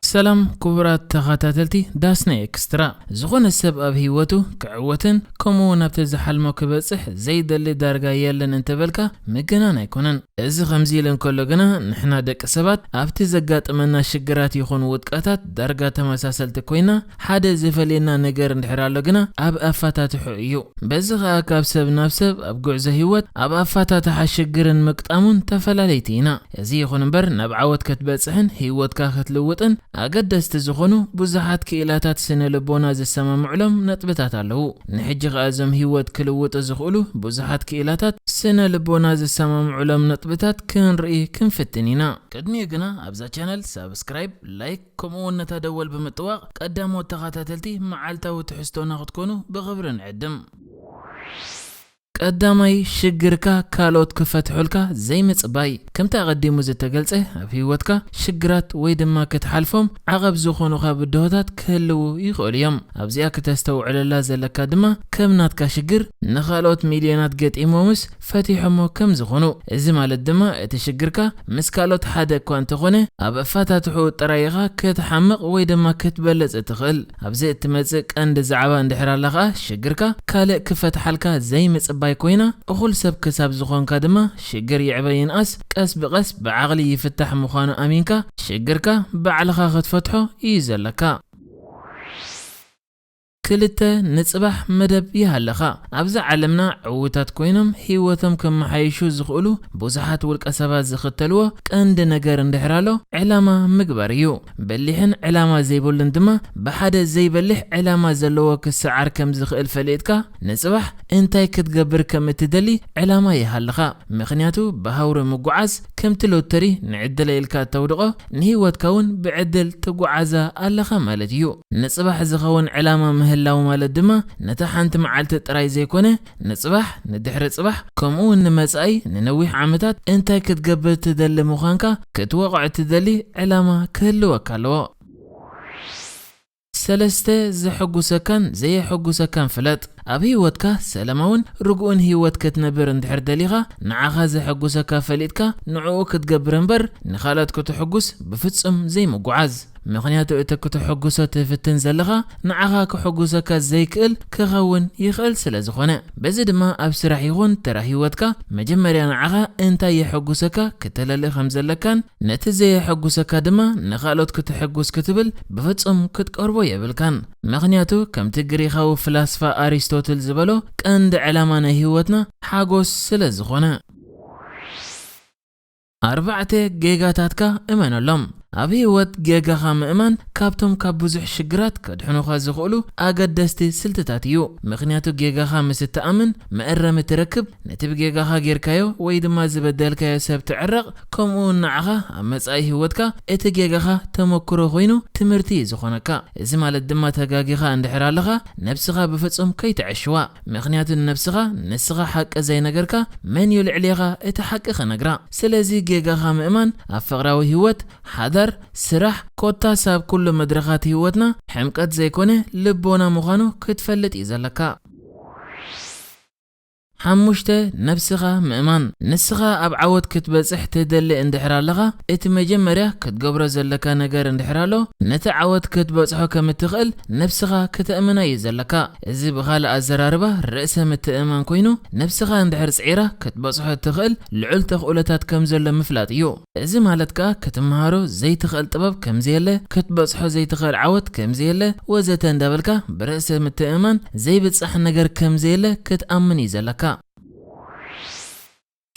ሰላም ክቡራት ተኸታተልቲ ዳስና ኤክስትራ። ዝኾነ ሰብ ኣብ ህይወቱ ክዕወትን ከምኡ እውን ኣብቲ ዝሓልሞ ክበጽሕ ዘይደሊ ዳርጋ የለን እንተበልካ ምግናን ኣይኮነን። እዚ ከምዚ ኢሉ እንከሎ ግና ንሕና ደቂ ሰባት ኣብቲ ዘጋጥመና ሽግራት ይኹን ውድቀታት ዳርጋ ተመሳሰልቲ ኮይና፣ ሓደ ዝፈልየና ነገር እንድሕር ኣሎ ግና ኣብ ኣፋታትሑ እዩ። በዚ ኸኣ ካብ ሰብ ናብ ሰብ ኣብ ጉዕዞ ህይወት ኣብ ኣፋታትሓ ሽግርን ምግጣሙን ተፈላለይቲ ኢና። እዚ ይኹን እምበር ናብ ዓወት ክትበጽሕን ህይወትካ ክትልውጥን ኣገደስቲ ዝኾኑ ብዙሓት ክኢላታት ስነ ልቦና ዝሰማምዑሎም ነጥብታት ኣለዉ። ንሕጂ ኸኣ እዞም ህይወት ክልውጡ ዝኽእሉ ብዙሓት ክኢላታት ስነ ልቦና ዝሰማምዑሎም ነጥብታት ክንርኢ ክንፍትን ኢና። ቅድሚኡ ግና ኣብዛ ቻነል ሳብስክራይብ፣ ላይክ ከምኡ እውን ነታ ደወል ብምጥዋቕ ቀዳሞት ተኸታተልቲ መዓልታዊ ትሕዝቶና ክትኮኑ ብኽብሪ ንዕድም። ቀዳማይ፣ ሽግርካ ካልኦት ክፈትሑልካ ዘይምጽባይ። ከምቲ ኣቐዲሙ ዝተገልጸ፣ ኣብ ህይወትካ ሽግራት ወይ ድማ ክትሓልፎም ዓቐብ ዝኾኑኻ ብድሆታት ክህልዉ ይኽእሉ እዮም። ኣብዚኣ ክተስተውዕለላ ዘለካ ድማ፣ ከም ናትካ ሽግር ንኻልኦት ሚልዮናት ገጢሞምስ ፈቲሖሞ ከም ዝኾኑ። እዚ ማለት ድማ፣ እቲ ሽግርካ ምስ ካልኦት ሓደ እኳ እንተኾነ፣ ኣብ ኣፈታትሕኡ ጥራይ ኢኻ ክትሓምቕ ወይ ድማ ክትበልጽ እትኽእል። ኣብዚ እትመጽእ ቀንዲ ዛዕባ እንድሕር ኣላ ኸኣ፣ ሽግርካ ካልእ ክፈትሓልካ ዘይምጽባይ ኮይና፣ እኹል ሰብ ክሳብ ዝኾንካ ድማ፣ ሽግር ይዕበ ይንኣስ፣ ቀስ ብቐስ ብዓቕሊ ይፍታሕ ምዃኑ ኣሚንካ፣ ሽግርካ ባዕልኻ ክትፈትሖ እዩ ዘለካ። ክልተ፣ ንጽባሕ መደብ ይሃልኻ። ኣብዛ ዓለምና ዕዉታት ኮይኖም ህይወቶም ከመሓይሹ ዝኽእሉ ብዙሓት ውልቀ ሰባት ዝኽተልዎ ቀንዲ ነገር እንድሕር ኣሎ፣ ዕላማ ምግባር እዩ። በሊሕን ዕላማ ዘይብሉን ድማ ብሓደ ዘይበሊሕ ዕላማ ዘለዎ ክሰዓር ከም ዝኽእል ፈሊጥካ፣ ንጽባሕ እንታይ ክትገብር ከም እትደሊ ዕላማ ይሃልኻ። ምኽንያቱ ብሃውሪ ምጉዓዝ ከምቲ ሎተሪ ንዕድለ ኢልካ እተውድቖ፣ ንህይወትካ እውን ብዕድል ትጉዓዛ ኣለኻ ማለት እዩ። ንጽባሕ ዝኸውን ዕላማ ምህላው ማለት ድማ፣ ነታ ሓንቲ መዓልቲ ጥራይ ዘይኮነ፣ ንጽባሕ፣ ንድሕሪ ጽባሕ፣ ከምኡ እውን ንመጻኢ፣ ንነዊሕ ዓመታት እንታይ ክትገብር ትደሊ ምዃንካ ክትወቕዖ እትደሊ ዕላማ ክህልወካ ኣለዎ። ሰለስተ፣ ዘሐጉሰካን ዘየሐጉሰካን ፍለጥ። ኣብ ህይወትካ ሰላማውን ርጉእን ህይወት ክትነብር እንድሕር ደሊኻ፣ ንዓኻ ዘሐጉሰካ ፈሊጥካ ንዕኡ ክትገብር እምበር፣ ንኻልኦት ከተሐጉስ ብፍጹም ዘይምጉዓዝ። ምኽንያቱ እቲ ከተሐጉሶ ትፍትን ዘለኻ፣ ንዓኻ ከሐጉሰካ ዘይክእል ክኸውን ይኽእል ስለ ዝኾነ። በዚ ድማ ኣብ ስራሕ ይኹን ተራ ህይወትካ፣ መጀመርያ ንዓኻ እንታይ የሐጉሰካ ክተለሊ ከም ዘለካን፣ ነቲ ዘየሐጉሰካ ድማ ንኻልኦት ክተሐጉስ ክትብል ብፍጹም ክትቀርቦ የብልካን። ምኽንያቱ ከምቲ ግሪኻዊ ፍላስፋ ኣሪስቶትል ዝበሎ፣ ቀንዲ ዕላማ ናይ ህይወትና ሓጎስ ስለ ዝኾነ። ኣርባዕተ፣ ጌጋታትካ እመነሎም። ኣብ ህይወት ጌጋኻ ምእማን ካብቶም ካብ ብዙሕ ሽግራት ከድሕኑኻ ዝኽእሉ ኣገደስቲ ስልትታት እዩ። ምኽንያቱ ጌጋኻ ምስ እትኣምን መእረሚ ትረክብ፣ ነቲ ብጌጋኻ ጌርካዮ ወይ ድማ ዝበደልካዮ ሰብ ትዕረቕ፣ ከምኡ እውን ንዓኻ ኣብ መጻኢ ህይወትካ እቲ ጌጋኻ ተመክሮ ኮይኑ ትምህርቲ እዩ ዝኾነካ። እዚ ማለት ድማ ተጋጊኻ እንድሕር ኣለኻ ነብስኻ ብፍጹም ከይትዕሽዋ። ምኽንያቱ ንነብስኻ ንስኻ ሓቂ ዘይነገርካ መን እዩ ልዕሌኻ እቲ ሓቂ ክነግራ? ስለዚ ጌጋኻ ምእማን ኣብ ፍቕራዊ ህይወት፣ ሓዳር፣ ስራሕ፣ ኮታስ ኣብ ኩሉ መድረኻት ህይወትና ሕምቀት ዘይኮነ ልቦና ምዃኑ ክትፈልጥ እዩ ዘለካ። ሓሙሽተ፣ ነብስኻ ምእማን። ንስኻ ኣብ ዓወት ክትበጽሕ ትደሊ እንድሕር ኣለኻ፣ እቲ መጀመርያ ክትገብሮ ዘለካ ነገር እንድሕር ኣሎ፣ ነቲ ዓወት ክትበጽሖ ከም እትኽእል ነብስኻ ከተእምና እዩ ዘለካ። እዚ ብኻልእ ኣዘራርባ ርእሰ ምትእምማን ኮይኑ፣ ነብስኻ እንድሕር ጽዒራ ክትበጽሖ እትኽእል ልዑል ተኽእሎታት ከም ዘሎ ምፍላጥ እዩ። እዚ ማለት ከኣ ክትመሃሮ ዘይትኽእል ጥበብ ከም ዘየለ፣ ክትበጽሖ ዘይትኽእል ዓወት ከም ዘየለ ወዘተ እንዳበልካ ብርእሰ ምትእምማን ዘይብጻሕ ነገር ከም ዘየለ ክትኣምን እዩ ዘለካ።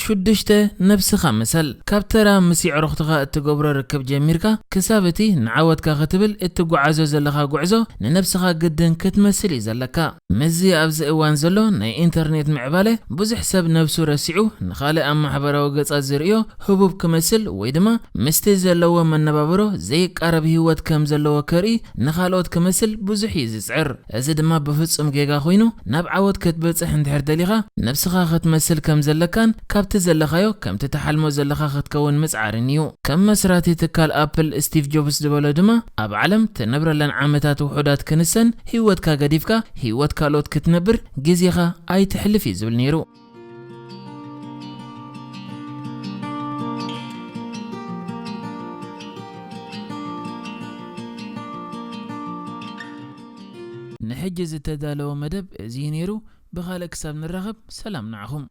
ሽዱሽተ፣ ነብስኻ ምሰል። ካብ ተራ ምስ የዕሩኽትኻ እትገብሮ ርክብ ጀሚርካ ክሳብ እቲ ንዓወትካ ክትብል እትጓዓዞ ዘለኻ ጉዕዞ ንነብስኻ ግድን ክትመስል እዩ ዘለካ። ምስዚ ኣብዚ እዋን ዘሎ ናይ ኢንተርኔት ምዕባለ ብዙሕ ሰብ ነብሱ ረሲዑ ንኻልእ ኣብ ማሕበራዊ ገጻት ዝርእዮ ህቡብ ክመስል ወይ ድማ ምስቲ ዘለዎ መነባብሮ ዘይቃረብ ህይወት ከም ዘለዎ ከርኢ ንኻልኦት ክመስል ብዙሕ እዩ ዝጽዕር። እዚ ድማ ብፍጹም ጌጋ ኮይኑ ናብ ዓወት ክትበጽሕ እንድሕር ደሊኻ ነብስኻ ክትመስል ከም ዘለካን ካብቲ ዘለኻዮ ከምቲ ትሓልሞ ዘለኻ ክትከውን ምጽዓርን እዩ። ከም መስራቲ ትካል ኣፕል ስቲቭ ጆብስ ዝበሎ ድማ ኣብ ዓለም ትነብረለን ዓመታት ውሑዳት ክንሰን ህይወትካ ገዲፍካ ህይወት ካልኦት ክትነብር ግዜኻ ኣይተሕልፍ እዩ ዝብል ነይሩ። ንሕጂ ዝተዳለወ መደብ እዚ ነይሩ። ብኻልእ ክሳብ ንራኸብ ሰላም ንዓኹም።